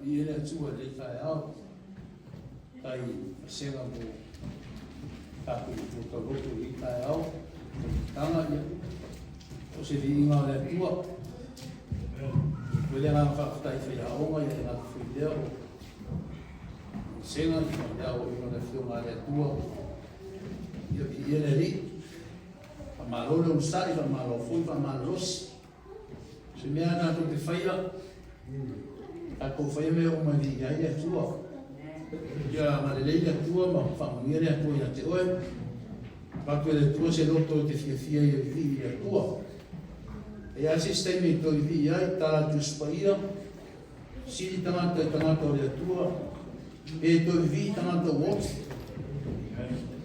Viia le Atua i lenei taeao, tai vasega mo tatou matua tauloto i lenei taeao, taumafataga, ia, o se viiga o le Atua. Momoli le agaga faafetai i faiaoga, ia e le gata foi i lea o vasega, ia, le aoaoina o le Afioga a le Atua, ia viia le Alii. Faamalo le onosai, faamalo foi faamalolosi. O se mea lava tatou te faia, tatou faia mea uma e viia ai le Atua. Ia agalelei le Atua ma faamanuia le Atua ia te oe. Avatu e le Atua se loto e te fiafia ai e vivii i le Atua. E i ai se isi taimi e toe vivii ai, tala atu i Tusi Paia, sili tagata i tagata o le Atua, pe toe vivii tagata ua oti.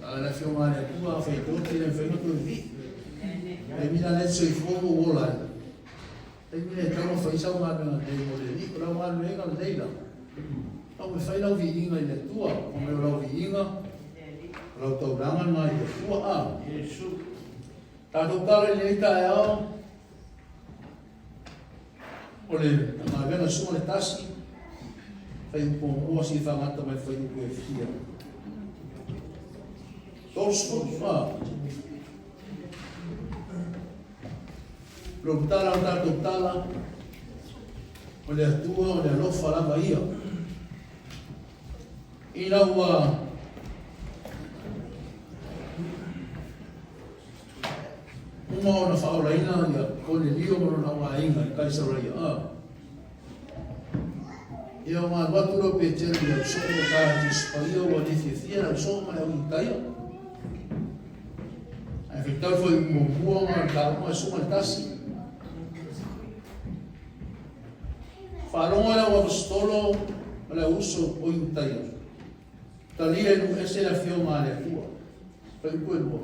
Tala le Afioga a le Atua, afai e te oti, e le mafai ona toe vivii. Taimi la lea e te soifua ma ou ola ai, taimi lea e tatau ona fai sau galuega lelei mo le Alii. O lau galuega lelei la, tau e fai lau viiga i le Atua, ona o lau viiga, o lau taulaga lena i le Atua. A. Tatou tala i lenei taeao, o le galuega susuga le tasi, fuaiupu muamua seia faagata mai le fuaiupu e fia. 30, a. Lou tala o tatou tala, o le Atua o le alofa lava ia. Ina ua uma ona faaolaina ia Konelio ma lona auaiga i Kaisaraia, a. Ia ona alu atu lea o Petelo i le ausoo o tala Tusi Paia ua le fiafia le ausoo ma le au Iutaia. Ae faitau foi muamua ma le taua e suga le tasi. Faalogo le au aposetolo ma le au uso o Iutaia. Talia e nuu ese le afioga a le Atua. Fuaiupu e lua.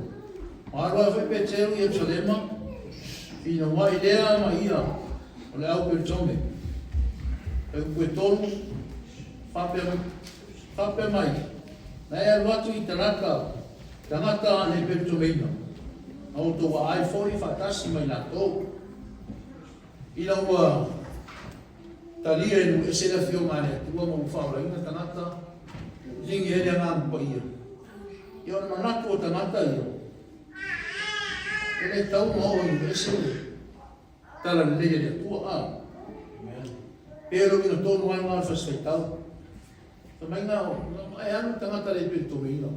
Ua alu ai foi Peteru i Ierusalema, finauai lea ma ia o le au Peretome. Fuaiupu e tolu, faapea, faapea mai, na e alu atu i tagata, tagata le Peretomeina, na outou aai foi faatasi ma i latou. Ina ua talia e nuu ese le Afioga a le Atua ma ua faaolaina tagata, ligi ai le Agaga Paia. Ia o le manatu o tagata ia, e le tatau ona oo i nuu ese le tala lelei a le Atua. A. Pe o le uiga tonu lava lena o le Fasi Faitau. Fai mai na, e alu le tagata le peletomeina.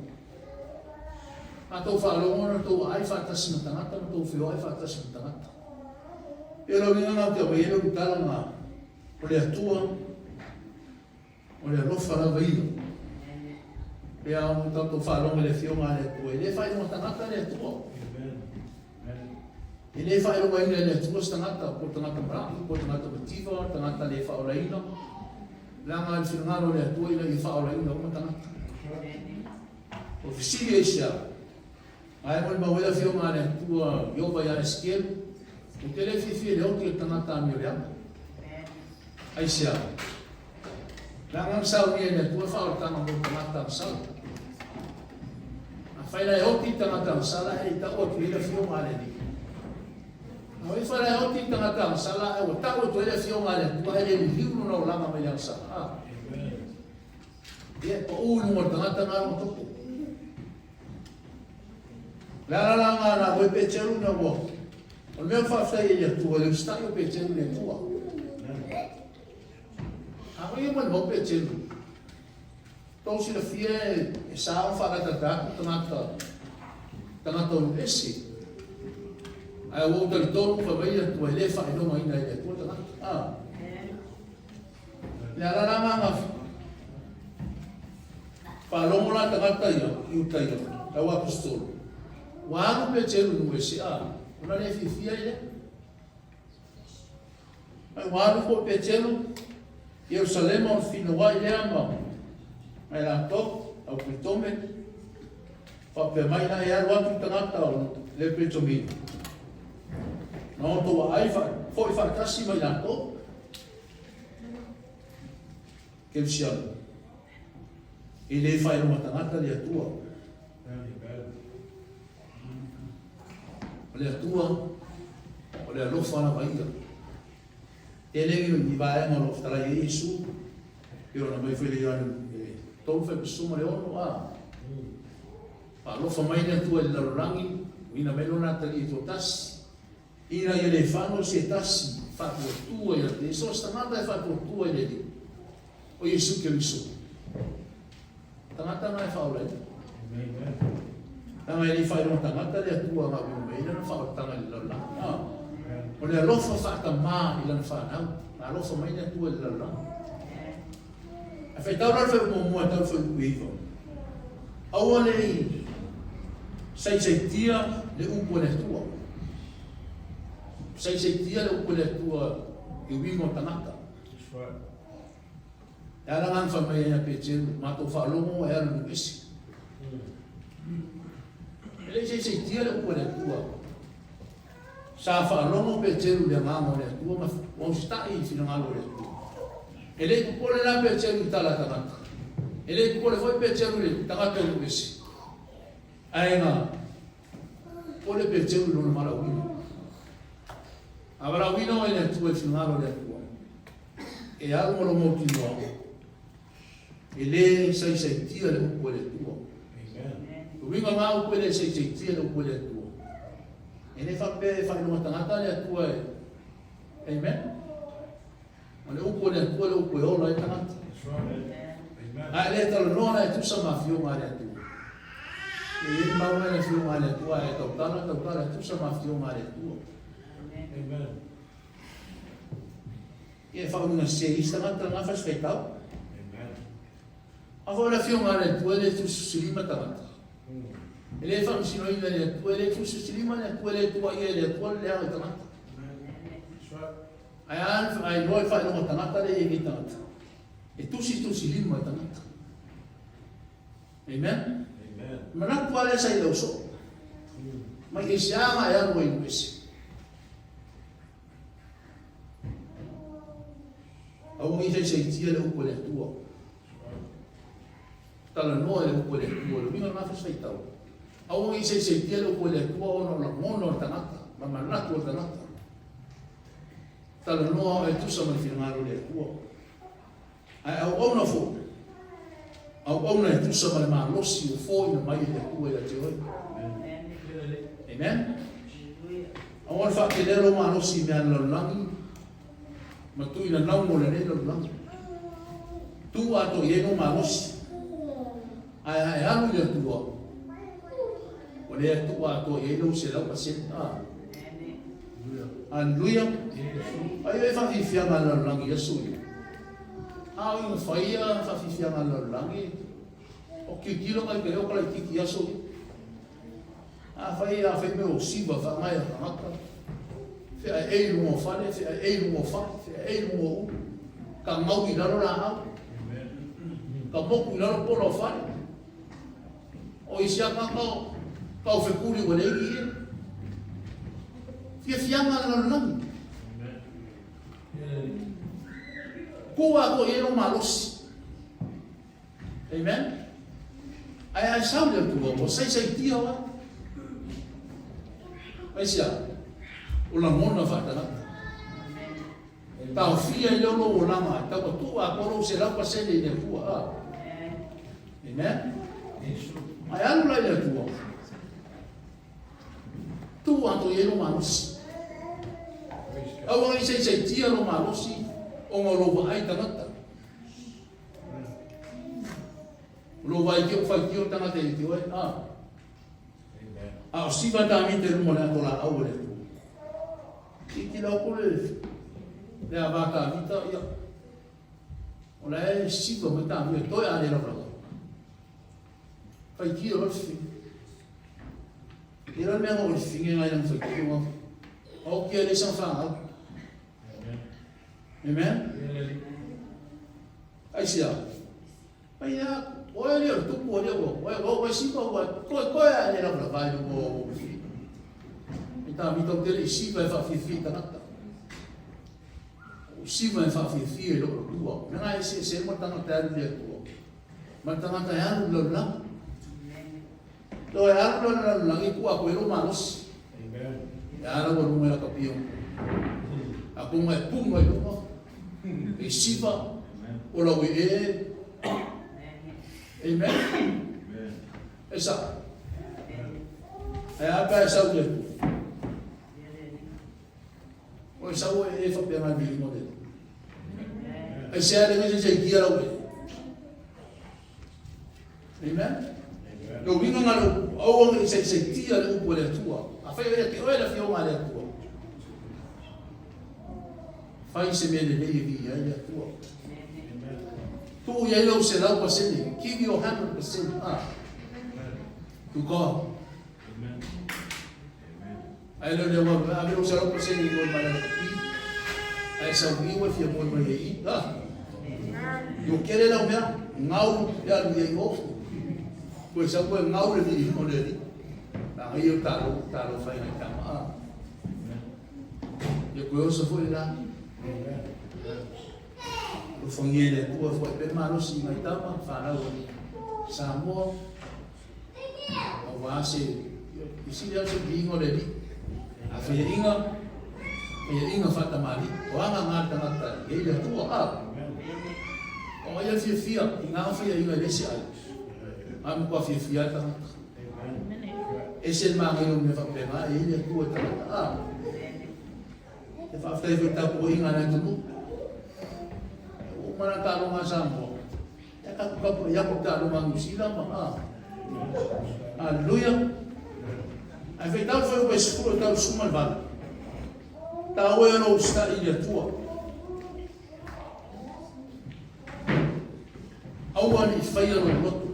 A tou faalogo na tou aai faatasi ma tagata ma tou feoai faatasi ma tagata. E o le uiga na ou te aumai ai le ulutala na, o le Atua, o le alofa lava ia. Pe a ono tatou faalogo i le Afioga a le Atua, e le faailoga tagata le Atua. E le faailogaina e le Atua se tagata, po o tagata malaki, po o tagata mativa, tagata le faaolaina. Leaga le finagalo o le Atua ina ia faaolaina uma tagata. O fesili aisea? Ae molimau ai le Afioga a le Atua Ieova ia Esekielu, Ou te le fiafia i le oti o le tagata amioleaga. Aisea? Leaga na saunia e le Atua faaolataga mo le tagata agasala. Afai la e oti le tagata agasala, e le i tau atu i ai le Afioga a le Alii. A o ifo la e oti le tagata agasala, ae ua tau atu ai le Afioga a le Atua, ae le liliu lona olaga mai le agasala. A. Ia, e pau i luga o le tagata na lona toto. Le ala la ngā nā koe Peteru na ua. O le mea o faafetai e le Atua, le usitai o Peteru le Atua. A koe ia molimau Peteru. Tou silafia e sa ona faalatata atu tagata, tagata o nuu ese. Ae ua ou talitonu fai mai le Atua e le faailogaina e le Atua tagata. Ah. Le ala la ngā ngā faalogo la tagata ia i uta ia, lau apostolo. Ua alu Peteru i nuu ese, ah, ona le fiafia ai lea. Mai ua alu foi Peteru i Ierusalema ona finauai lea ma ma i latou, au Peretome, faapea mai la e alu atu le tagata o le Peretomina. Na outou aai foi faatasi ma i latou. Kerisiano, e le faailoga tagata le Atua. O le Atua, o le alofa lava ia. Tele ni vaega o lo o fetalai ai Iesu. Pei ona aumai foi le Ioane e 3:16, a. Faalofa mai le Atua i le lalolagi, uiina mai Lona Atalii e toatasi, ina ia le fano se tasi faatuatua ia te ia. So o se tagata e faatuatua i le Alii, o Iesu Keriso. Tagata na e faaolaina. Leaga e le i faailoga tagata le Atua na auina mai ai lana faaolataga i le lalolagi. A. O le alofa faatamā i lana fanau. Na alofa mai le Atua i le lalolagi. Ae faitau la le fuaiupu muamua e tau le fuaiupu e 9. Aua ne i saisaitia le upu a le Atua. Saisaitia le upu a le Atua i uiga o tagata. E ala lana fai mai ai ia Peteru, matou faalogo e alu i ese. E le i saisaitia le upu a le Atua. Sa faalogo Peteru i le agaga o le Atua ma ua usitai i le finagalo o le Atua. E le i popole la Peteru i tala a tagata. E le i popole foi Peteru i le tagata o nuu ese. Ae na popole Peteru i lona valaauina. A valaauina oe e le Atua i le finagalo o le Atua, e alu ma lou mautinoa, e le saisaitia le upu a le Atua. O uiga na upu e le saisaitia le upu a le Atua. E le faapea e faailoga tagata le Atua e. Amen. O le upu a le Atua le upu e ola ai tagata. A e le talanoa la e tusa ma afioga a le Atua. E i ai mau le afioga a le Atua e tautala, tautala e tusa ma afioga a le Atua. Amen. Ia e faauiga sese isi tagata na fai se faitau. A foi o le afioga a le Atua e le tusitusilima tagata. E le faamasinoina e le Atua, e le tusitusilima le Atua, e le tuuaia e le Atua le leaga i tagata. Ae a ae iloa i faailoga tagata le i ai tagata. E tusitusilima i tagata. Amen. Amen. Manatu lava lea sa i lau soo. Mai aisiaga e alu ai i ese. Aua ne i saisaitia le upu a le Atua. Talanoa i le upu a le Atua, le uiga lena faitau. Aua ne i saisaitia le upu a le Atua ona o lagona o le tagata, ma manatu o le tagata. Talanoa e tusa ma le finagalo o le Atua. Ae auauna foi, auauna e tusa ma le malosi ua foina mai e le Atua ia te oe. Amen. Aua le faatelea lou malosi i mea a le lalolagi, ma tuuina naumo lenei lalolagi. Tu atoa i ai lou malosi, ae a e alu i le Atua, o lea e tuu atoa i ai lou 100%. Ah. Aleluia. Ai e faafiafiaga a le lalolagi i aso ia. A o ina faia faafiafiaga a le lalolagi, o tilotilo mai ka o laitiiti i aso ia. A fai a fai me o siva whangai a tangata, whea e ei lunga o whare, whea e ei lunga o whare, whea e ei lunga o uru, ka ngau i lalo la au, ka moku i lalo pola o whare, O isi aka ka ka o fekuli ua leiki ia. Fiafiaga le lalolagi. Ku a ko ia malosi. Amen. Ai ai sau le Atua, ua saisaitia oe. Aisea? O lagona faatagata. Taofia i leo lou olaga, e tau atu atoa lou 100% i le Atua. A. Amen. Ae alu la i le Atua. Tuu atoa i ai lou malosi. Aua ne i saisaitia lou malosi ona o lou vaai tagata. O lou vaai ki o faitio tagata i te oe. A. A o siva tāmita i luma o le ato laau a le Atua. Titi lau ko le le ava tāmita, ia. O la e siva mai tāmita, toe a le lau lau. Faitio lau whiwhi. I ra mea ngā o whiwhi ngai nang faitio ngā. O kia le sang whangau. Amen. Aisia. Ai a, oe le o tupu o le o, oe o oe siva ua, koe koe a le lava lava i o o fi. I tā mi tau tele i siva e whawhiwhi tangata. O siva e whawhiwhi e lo o tua. Me ngā ese ese ma tangata e alu le atua. Ma tangata e alu lau lau. Lo e alu lau lau lau i kua koe lo malosi. Amen. E ala ua lunga i la kapia. A konga e punga i lunga. E siva. O lau ee. Amen. E sao. Ae a pe a e sau i le Atua? O e sau e e faapea ngai viiga o le Atua. Aisea le nisi se itia lau ee. Amen. Le uiga na le upu, aua ne i saisaitia le upu a le Atua. Afai o ia te oe le afioga a le Atua, fai se mea lelei e viia ai le Atua. Tuu i ai lou 100%. Give your 100% to God. Ae le o lea ua ave lou 100% i moe mai le i, ae sau i ua fia moe mai ai i. Ah. Io kele lau mea, ngau le alu i ai o. Koe sau koe ngau le vili o le ali. La ngai o talo, talo fai ngai tama. Ah. Ia koe oso foi la. Alofagia e le Atua foai pea le malosi i ngai tama, fanau a Samoa. Aua se i sili atu se viiga o le Alii. A faiaʻiga, faiaʻiga faatamalii, o aga ngā tangata i ai le Atua. A o ai a fiafia i ngā faiaʻiga e le se ai. A matua fiafia ai tagata. Ese le manaia o mea faapena e i ai le Atua i tagata. A e faafetai foi i tapuaiga a le atunuu. Ua uma na taaloga a Samoa. Ia kapukapu ai aku taaloga a Niu Sila ma a. Haleluia. Ae faitau foi upe 10 e tau 18. Taua e lou usitai i le Atua. Aua ne i faia lou loto.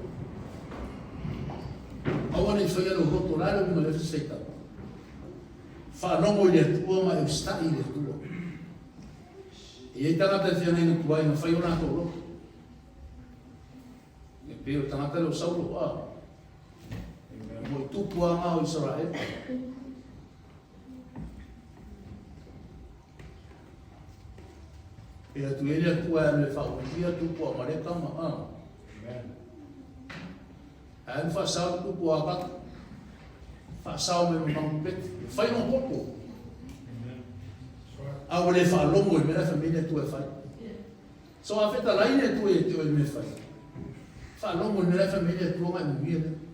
Aua ne i faia lou loto. La le uiga o lea faitau. Faalogo i le Atua ma e usitai i le Atua. E i ai tagata e feagai na tuai na fai o latou loto. E pei o le tagata lea o Saulo, a. Mo i tupu a ngā o Israel. E atu e le Atua e alu e whaaulia tupu a Mareka ma a. Ae alu whaasao le tupu a Agata. Whaasao me ma mangu peti. E whai no poto. A ua le faalogo i mea la e fai mai le Atua e fai. So a fetalai le Atua ia te oe i mea e fai. Faalogo i mea la e fai mai le Atua ma e manuia lea.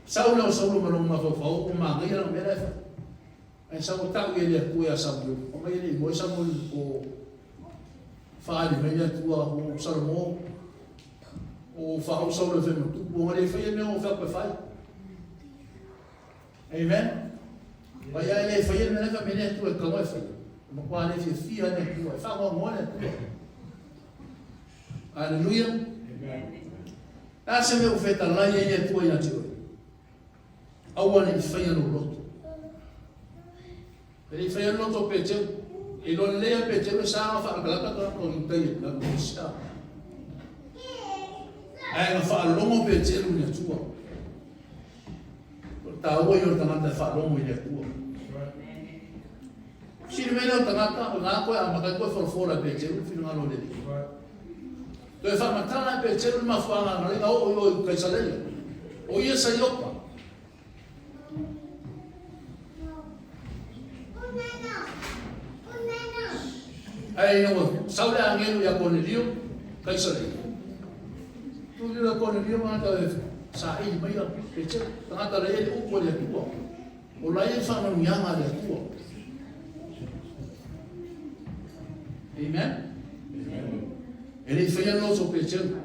Sau lea o Saulo ma lona mafaufau ua manaia lana mea la e fai. Ae sau ua tau ia le Atua ia Samuelu. Fai mai e le i moe Samuelu i le po. Faaali mai le Atua o Salomo. O whaau Saulo e whai ma tupu. O ngā le whai e mea o whea koe whai. Amen. Vai ai le whai e mea ka mea le Atua e kaua e whai. Ma kua le fiafia le Atua. E whaangoangoa le Atua. Hallelujah. Amen. La se mea u fetalai ai le Atua ia te oe. Aua ne i faia lou loto. E le i faia le loto o Peteru. E iloa lelei lava e Peteru e sa ona faalatalata tagata o Iutaia i lalo o Sia. Ae na faalogo Peteru i le Atua. O le taua ia o le tagata e faalogo i le Atua. Fesili mai lea o tagata, o na koe amata ai koe folafola e Peteru le finagalo o le Alii. Toe faamatala e Peteru le mafuaaga na lea oo i o i Kaisaleia. O ia sa Iopa. Ae ina ua sau le agelu ia Konelio, Kaisaleia. Tuli le Konelio ma ta saili mai a Peteru, tagata la ia le upu a le Atua. O la ia le faamanuiaga a le Atua. Amen. E le i faia le loto o Peteru.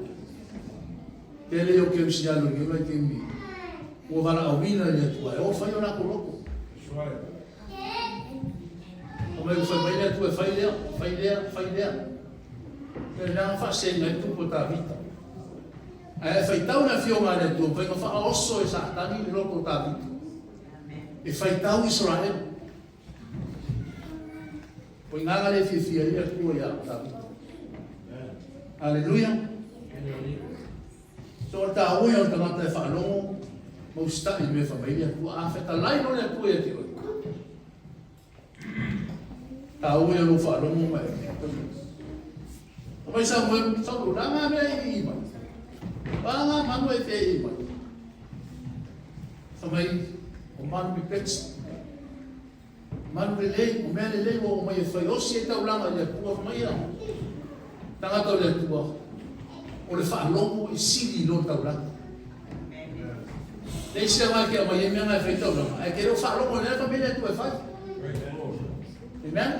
Tele ia o kerisiano i lenei vaitaimi ua valaauina i le Atua e o fai o latou loto. Fai mai ua fai mai le Atua e fai lea, fai lea, fai lea. Ia le aga faasega ai le tupu o Tavita. Ae faitau le afioga a le Atua, fai na faaoso e Satani le loto o Tavita. E faitau Israel. O i ngā le fiafia ai le Atua ia Tavita. Aleluia. So o le taua ia o le tagata e faalogo ma usitai i le mea e fai mai le Atua. A fetalai loa le Atua ia te oe, taua ia o lou faalogo ma e Fai mai Samuelu, Saulo, la ngā mea i i mai. La ngā manu e fea i mai. Fai mai, o manu pipeti. Manu lelei, o mea lelei ua oo mai e fai osi ai taulaga i le Atua, fai mai ia tagata o le Atua, o le faalogo e sili i lo le taulaga. Le isi aga e ke aumai ai mea na e fai taulaga, ae ke le o faalogo i le fai mai le Atua e fai. Amen?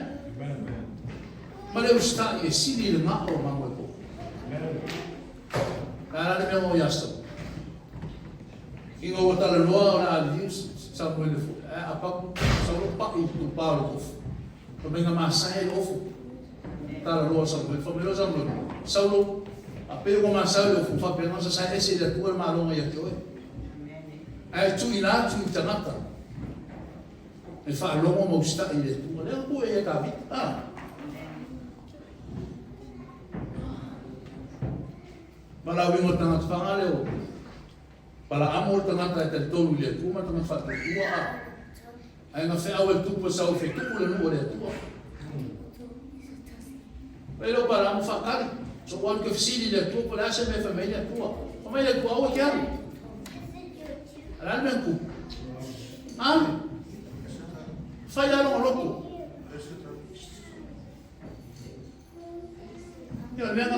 Ma le usitai e sili i le gao o mamoe popo. A la le mea o ia sau. Ina ua talanoa o le a liu Samuele foi, ae a pau Saulo pa'i i le pa o le ofu. Fai mai na masae le ofu. Talanoa Samuele, fai mai loa Samuele, Saulo, a pei ua masae le ofu, faapena ona sasae ese e le Atua le maloga ia te oe. Ae tuuina atu i tagata e faalogo ma usitai i le Atua. Lea na pue ia Tavita. Ah. Ma la uiga o le tagata faga lea o Palaamo o le tagata e talitonu i le Atua ma le tagata faatuatua a. Ae na feau e le tupu e sau e fetupu le nuu o le Atua. Fai lea o Palaamo faatali. So ua alu ke fesili i le Atua po o le a se mea e fai mai ai le Atua. Fai mai le Atua, aua e te alu. A o le a le mea na tupu? Alu. Fai lava lona loto. Ia o le mea na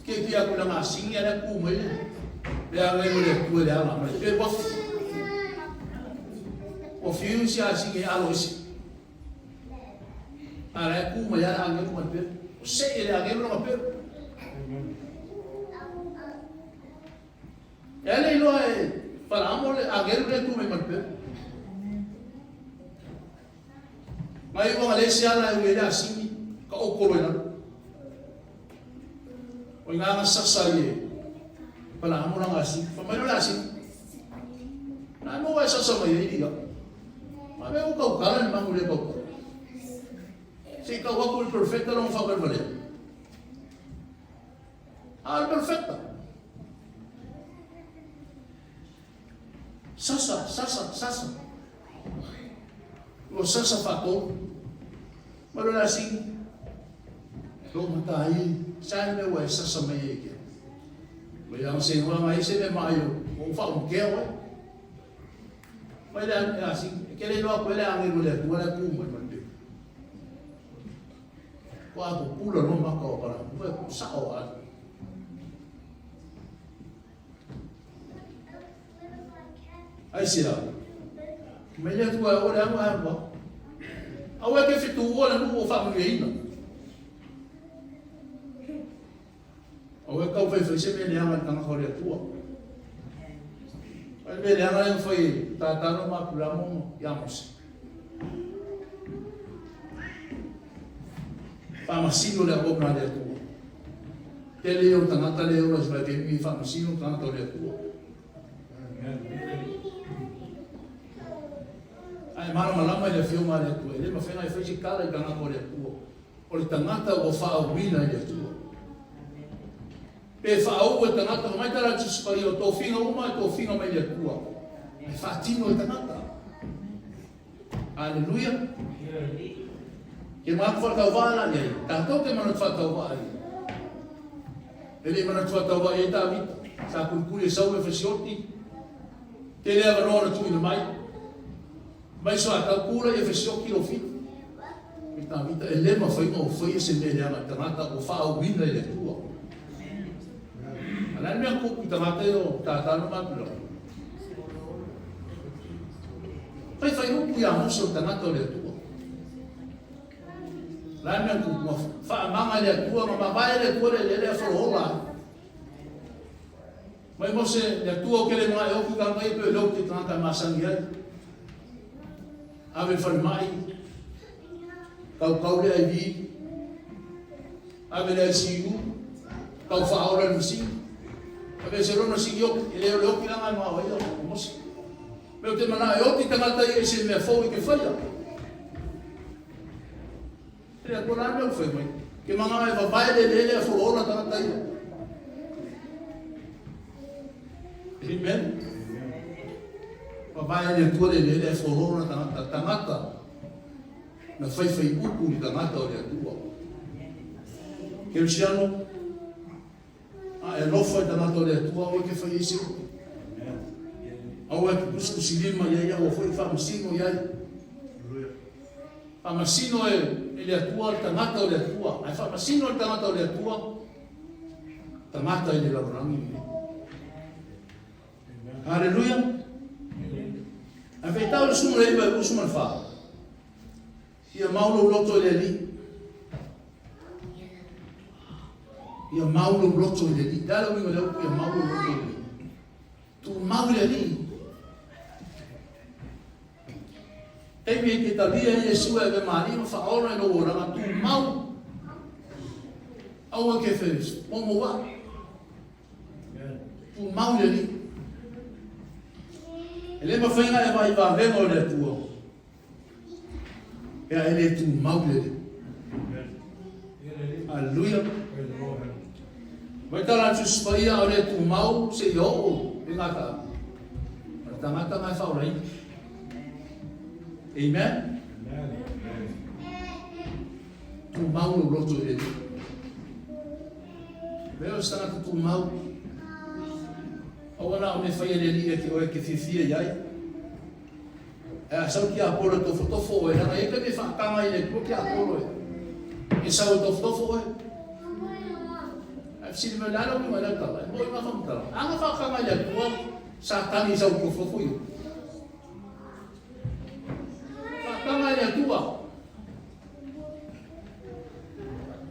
ke ki aku langa asingi a lea ku mai le le agelu le Atua i le ala ma le pe wafu. Ua fiu si asingi e alo isi. A la e ku mai ala agelu ma le pe. O se i le agelu langa pe. E ale iloa e Palaamo le agelu le ku mai ma le pe. Mai ua le isi ala e ui ai le asini, ka okolo i lalo. O ina na sasa i e Palaamo langa asini. Fa mai lo le asini. Na mo e sasa mai e ia. Ma me o kau kala ni mangu le kau kala. Se kau aku le perfecta lo fa vale. A le perfecta. Sasa, sasa, sasa. Ua sasa faatolu. Ma lo le asini. Lo mata ai, sa le mea ua e sasa mai ai ke. Ma ia se ngā ngai se me mai o, o wha o kea oe. Mai le asini, ke le loa koe le angelu le atua le ku mai mai pe. Ko a ko pula no maka o para, ua e sa o a. Aisea? Mai le Atua e o le aua e aua. Aua e ke fetuua le nuu o faamanuiaina. Aua e kau faifai se mea leaga i le tagata o le Atua. Ai le mea leaga lea na fai e Tatano ma Apulamo ma ia Mose. Faamasino le auauna a le Atua. Tele ia o tagata lea e ola i se vaitaimi e faamasino tagata o le Atua. Ae malamalama i le Afioga a le Atua, e le mafai ona e fai se tala i tagata o le Atua. O le tagata ua faaauina i le Atua. Pe faauu e tagata, fai mai tala a Tusi Paia, o tofiga uma e tofiga mai le Atua. Ae faatino e tagata. Aleluia. Ke manatu faatauvaa la i ai. Tatou te manatu faatauvaa ai. E le i manatu faatauvaa i ai Tavita. Sa kulikuli e Saulu e fesioti. Tele avanoa na tuuina mai. Mai soatau pula ia fesioti lou fiti. E Tavita, e le mafai ona ou faia se mea leaga i tagata ua faaauina i le Atua. A o le a le mea tupu i tagata ia o tatalo ma tulaga? Faifai upu ia Mose o le tagata o le Atua. O le a le mea tupu? Ua faamaga e le Atua, na mavae e le Atua le eleele ae folohola ai. Mai Mose, le Atua ou te le mana'o e oki tagata ia pei o lea ou te tagata e masani ai. Ave i le falemai, kaukau le IV, ave i le ICU, tau faaola i le masini. Aveese loa le masini oki, e le o le oki la na e mana'o ai o Mose. Mea ou te mana'o e oti tagata ia i se mea fou i te faia. E le Atua la le mea ua fai mai. Ke mana'o e vavae le eleele ae foloola tagata ia. Amen. Vavae le Atua le eleele ae foloola tagata. Tagata na faifai upu i tagata o le Atua. Kerisiano, a e alofa i tagata o le Atua, aua e te fai ai se upu. Aua e te kusikusilima i ai, aua foi e faamasino i ai. Faamasino e le Atua le tagata o le Atua, ae faamasino le tagata o le Atua tagata i le lalolagi lenei. Haleluia! Ae faitau le 19 i le 24. Ia mau lou loto i le Alii. Ia mau lou loto i le Alii. Le a le uiga o lea upu ia mau lou loto i le Alii? Tumau i le Alii. Taimi e te talia ai Iesu e ave ma Alii ma faaola i lou olaga, tumau. Aua ke fe momo wa. Tumau i le Alii. E le mafai ona e vaai vavega o le Atua. Pe a e le tumau i le Alii. Haleluia. Mai tala atu Tusi Paia o le tumau seia oo i gata. O le tagata na e faaolaina. Amen. Tumau lou loto i le Alii. Mea o se tagata tumau. Aua na o mea fai e le Alii ia te oe e te fiafia i ai. E a sau tiapolo e tofotofo oe, leaga e ia taimi e faataga ai le Atua tiapolo e. E sau e tofotofo oe. Ae fesili mai, o le a le uiga o lea tala? E moni nga faamatalaga. A na faataga i le Atua, Satani e sau e tofotofo ia. Faataga i le Atua.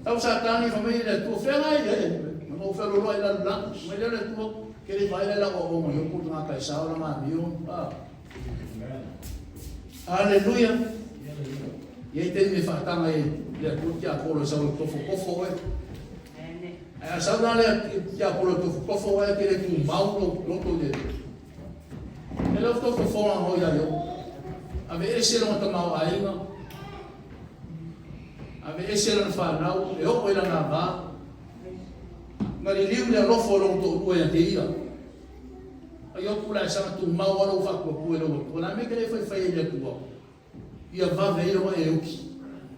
Tau Satani fa mai le Atua, fea ngai ai, na ou fealoloai i lalolagi. Mai lea le Atua, ke le vaai le lau aoaoga i oku tagata e sao lana amio. Ah. Haleluia. E i ai taimi e faataga ai le Atua tiapolo e sau e tofotofo oe. Ae a sau la le tiapolo e tofotofo oe, ke le tumau lou loto i le Atua. E le o tofofoga ngo ia Iopo. Aveese lona tamaoaiga, aveese lana fanau, e oo i lana ava. Na liliu le alofa o lona toalua ia te ia. A Iopo la e saga tumau lava lou faatuatua i lou Atua. La mea ke le faifai ai le Atua, ia vave ai lou ae e oki.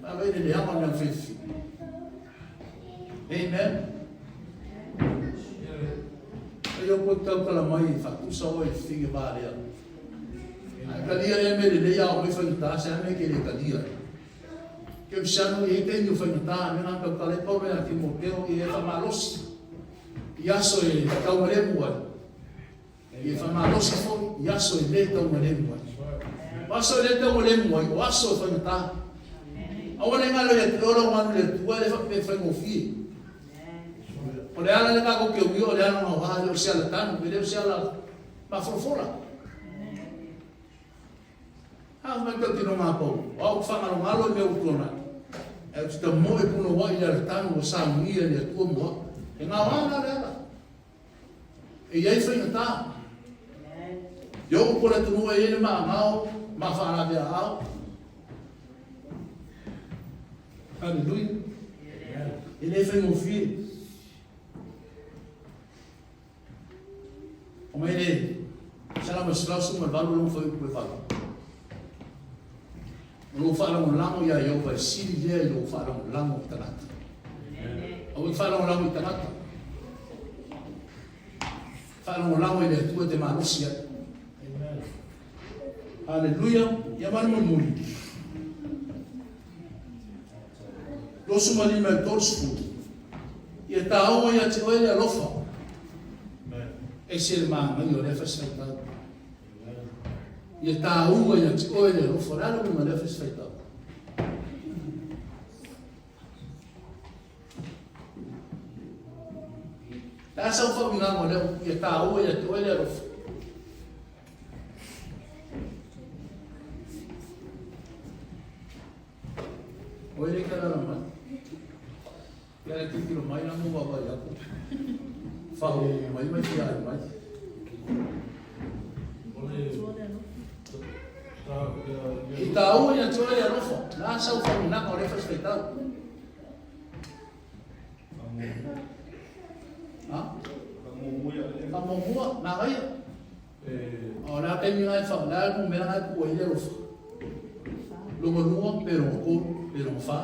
Vave ai le leaga o le mea faifi. Amen. A Iopo e tautala mai e faatusa oe i le fefine va lea. Ae talia ea mea lelei a oo mai faigata, se a mea e te le talia ai. Kerisiano e i ai taimi o faigata, mea na tautala ai Paulo ia Timoteo ia e faamalosi i aso e taumalemu ai. Ia e faamalosi foi i aso e le taumalemu ai. O aso e le taumalemu ai, o aso e faigata. Aua ne i galo ia te oe lau manu i le Atua, e le faapea e faigofie. O le ala lea tatou te uia, o le ala gaoa, e le o se ala tanu, e le o se ala mafolafola. A fai mai tautinoga a Paulo, o au ou te faagalogalo i mea ua tuanai, ae ou te tamoe punouai i le alatanu ua saunia e le Atua mo au. E gaoa la le ala. E i ai faigata. I o'u po le atunuu e i ai le maagao ma faalaveaao. Haleluia. E le faigofie. O mai le Salamo 118 lona fuaiupu e 8. O lou faalagolago iā Ieova e sili lea i lou faalagolago i tagata. Aua e te faalagolago i tagata. Faalagolago i le Atua e te malosi ai. Haleluia. Ia ma le mulimuli. 25 i le 30. Ia taua ia te oe le alofa. Ese le manaia o lea fasifaitau. Ia taua ia te oe le alofa. O le a le uiga o lea fasifaitau? Le a sau faauigaga o lea upu, ia taua ia te oe le alofa? Oi le kalala mai. Ia le titilo mai la mo vaavaai atu. Faauu mai ma fia ai mai. I taua ia te oe le alofa. Na sau faauigaga o lea fasifaitau. Ha? Faamuamua, manaia. O le a taimi na e fa, le a numera na e tuu ai le alofa. Lona lua, pe lona tolu, pe lona fa.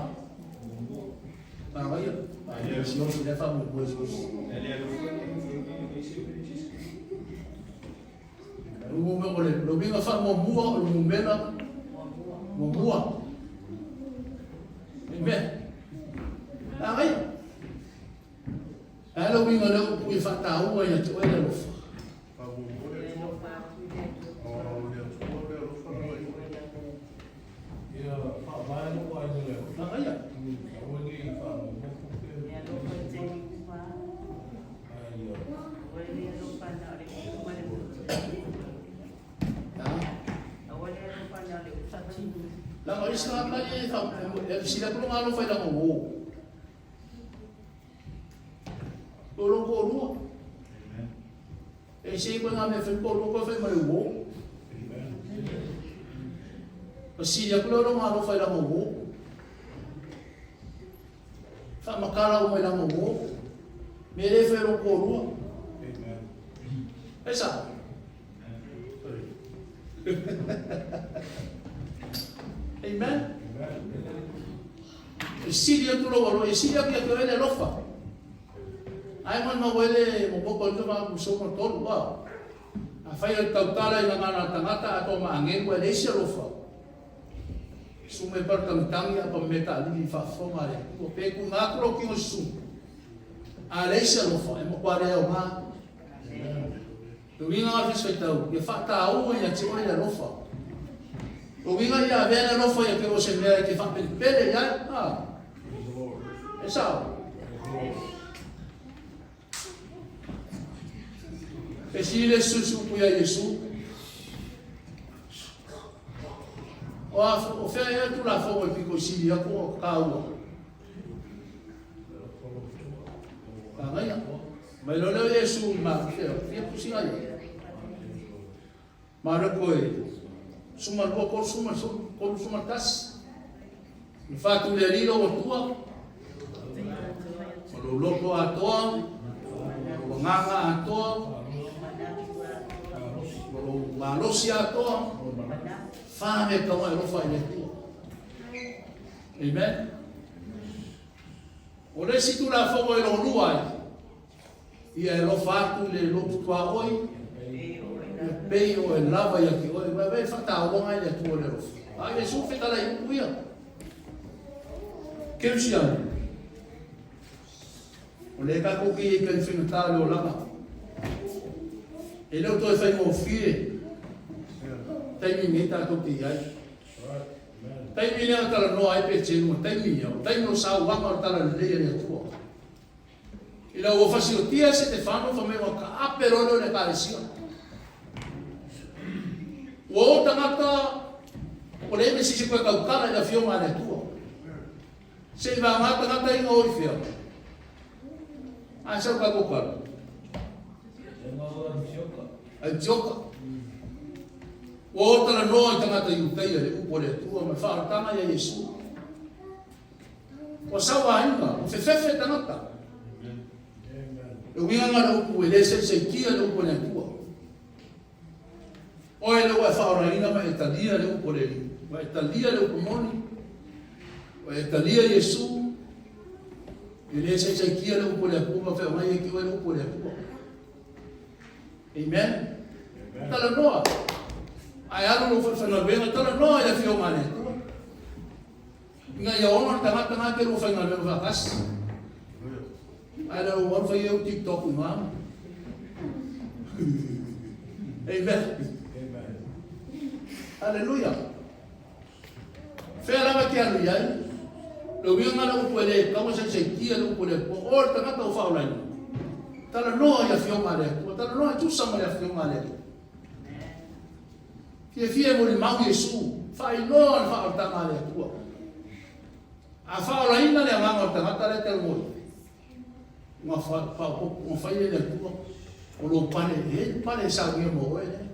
Manaia. Ai, siosī, le faamuamua e siosī. O le uiga faamuamua o le numera muamua. Le a le uiga o lea upu ia faataua ia te oe le alofa? Manaia. Leaga o isi tagata ia e fesili atu lona alofa i lana uo. O lou toalua. E ese koe ngā mea whai toalua koe whai ma le uo. Fesili atu lea o lona alofa i lana uo. Faamatala uma i lana uo. Mea le whai lou toalua. E sa? Amen. E sili atu lou alofa, e sili atu ia te oe le alofa. Ai molimau ai le momoto ai tama atu somo tolu a. Afai o le tautala i gagana a tagata atoa ma agelu ai leai se alofa. Susu mai pala tagitangi a pa mea taalili i faafofoga a le Atua. Pe tuuina atu lou tino i susuga, a leai se alofa, e matua le aoga. Le uiga o le Fesi Faitau, ia faataua ia te oe le alofa. O uiga ia avea le alofa ia te oe o se mea e te faapelepele i ai. Ah. E sao. Fesili le susu upu ia Iesu. O a o fea ea Tulafono e pito i sili atu o taua. Manaia. Mai loa lea o Iesu i ma fea, fia pusiga ia. Mareko e suma lua tolu suma tolu suma tasi. Le fatu le alii lou Atua, ma lou loto atoa, ma lou agaga atoa, ma lou malosi atoa, fa mea tau e alofa i le Atua. Amen. O le isi Tulafono e lolua ai, ia e alofa atu i le lotu tuaoi, ia pei oe lava ia te oe. Ua e faatauaga i le Atua o le alofa. A Iesu fetalai upu ia. Keusiano. O lea tatou te i ai i faigata o le olaga. E le o toe faigofie taimi nei tatou te i ai. Taimi lea na talanoa ai Petelu, ma taimi ia, o taimi o sauaga o le talalelei a le Atua. Ina ua fasiotia Setefano fai mai ua taape loa lea o le Ekalesia. Ua o tagata ua leai ma se isi toe tautala i le Afioga a le Atua. Se i vagana tagata ia na o i fea? A sau tatou tala. Antioka. Ua o talanoa i tagata Iutaia le upu a le Atua ma le faaolataga ia Iesu. Ua sauaina, ua fefefe tagata. Le uiga na le upu e le seiseitia le upu a le Atua. Oe lea ua e faaolaina ma e talia le upu a le Alii, ua e talia le upu moni, ua e talia Iesu, e le saisaitia le upu a le Atua ma feagai ai te oe le upu a le Atua. Amen. Amen. Talanoa. Ae alu lou falefaigaluega, talanoa i le Afioga a le Atua. Ina ia ono le tagata na ke lua faigaluega faatasi. Ae le ou alu fai ai au TikTok i ina. Amen. Amen. Hallelujah. Fea lava te alu i ai, le uiga le upu e le taua saisaitia le upu a le Atua, o le tagata ua faaolaina. Talanoa i Afioga a le Atua, talanoa e tusa ma le Afioga a le Atua. Fiafia e molimau Iesu, faailoa le faaolataga a le Atua. A faaolaina le agaga o le tagata lea e talanoa i ai, ua fai e le Atua, o lou pale, e i ai le pale e saunia mo oe lea.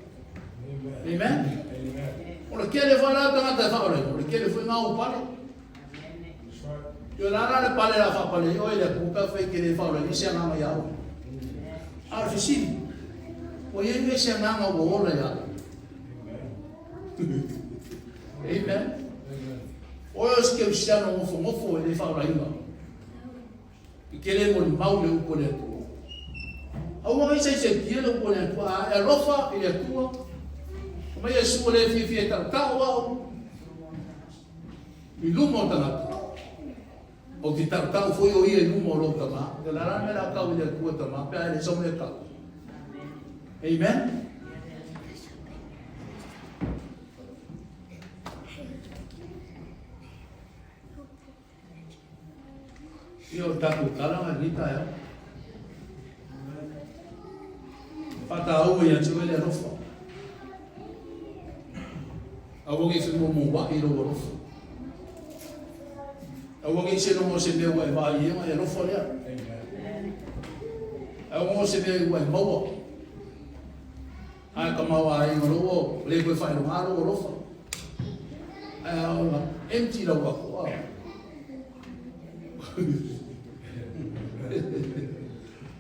Amen. O le tele foi la o tagata e faaolaina, o le tele foi ngā o pale. Io la la le pale la faapale i oe le Atua pe afai e te le faaolaina se agaga ia oe. A o le fesili, ua i ai se agaga ua ola ia oe? Amen. Oe o se kerisiano nofonofo e le faaolaina. I te le molimau le upu a le Atua. Aua ne i saisaitia le upu a le Atua, a e alofa i le Atua. Fai mai Iesu, ua le fiafia e tautau au i luma o tagata. Ou te tautau foi o ia i luma o lou Tama. O le a la le mea o le a tau i le Atua Tama pe a e leai sau mea e tau? Amen. Ia o le tatou tala na i lenei taeao. Faataua ia te oe le alofa. Aua ne i femoumoua'i i lou alofa. Aua ne i seiloga o se mea ua e vaai i ai ona e alofa lea. Aua o se mea ua e maua. Ae tamaoaiga loa ua le toe faailoga lou alofa. Ae a ona empty lau ato.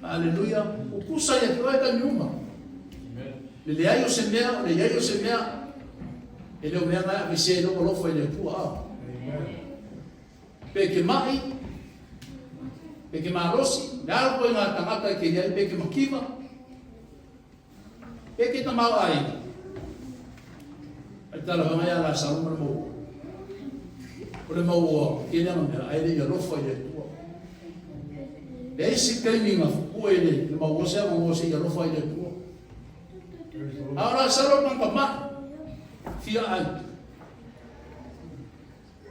Aleluia. Tutusa ia te oe taimi uma. Le leai o se mea, o le iai o se mea, e le o mea na e aveesea ai lou alofa i le Atua. A. Pe e te ma'i, pe e te malosi, le a le ituaiga tagata e te i ai, pe e te mativa, pe e te tamaoaiga. Ai talavaga ia Lasalo ma le maua. O le maua tele ana mea, ae le i alofa i le Atua. Leai se taimi na pue i le maua se avanoa se i alofa ai i le Atua. A o Lasalo na tamai, fia ai.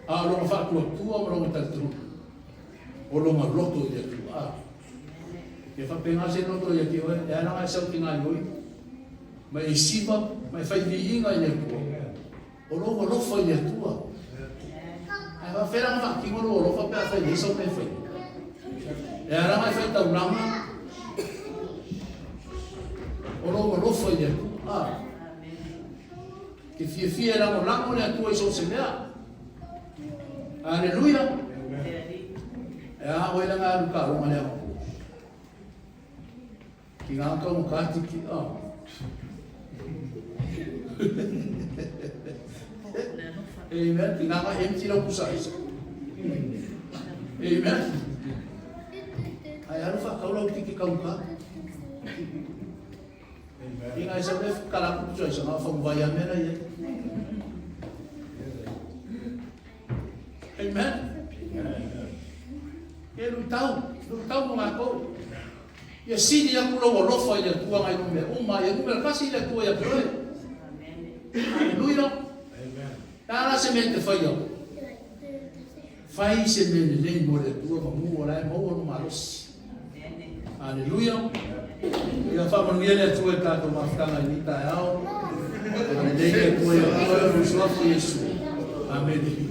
A o lona faatuatua ma lona talitonuga, o lona loto i le Atua. A. Ia faapena se loto ia te oe, e ala ona e sau te gaoioi, ma e siva, ma e fai viiga i le Atua. O lou alofa i le Atua. Ae faapefea la ona faatino lou alofa pe afai e leai sau mea e faia? E ala ona e fai taulaga, o lou alofa i le Atua. A. Ke fiafia e lagolago le Atua i so o se mea. Aleluia. E a oe la nga alu taaloga le anapo. Ki ngā taungata tiki a. Amen. Ki ngā ngā empty lau pusa aisa. Amen. Ai alu whakau lau tiki kaungata. Inga e sau le kala ku sa nga fong vai ame na ye. Amen. E lu tau, lu tau mo ngā kou. Ia sili aku lou alofa i le Atua ngai lou mea uma, ia numera tasi le Atua ia te oe. Aleluia. E a la se mea e te faia? Fai se mea lelei mo le Atua ma mu o la e maua lou malosi. Aleluia. Ia faamanuia le Atua i tatou mafutaga i lenei taeao. Agalelei le Atua ia te oe, o le Suafa o Iesu. Amene.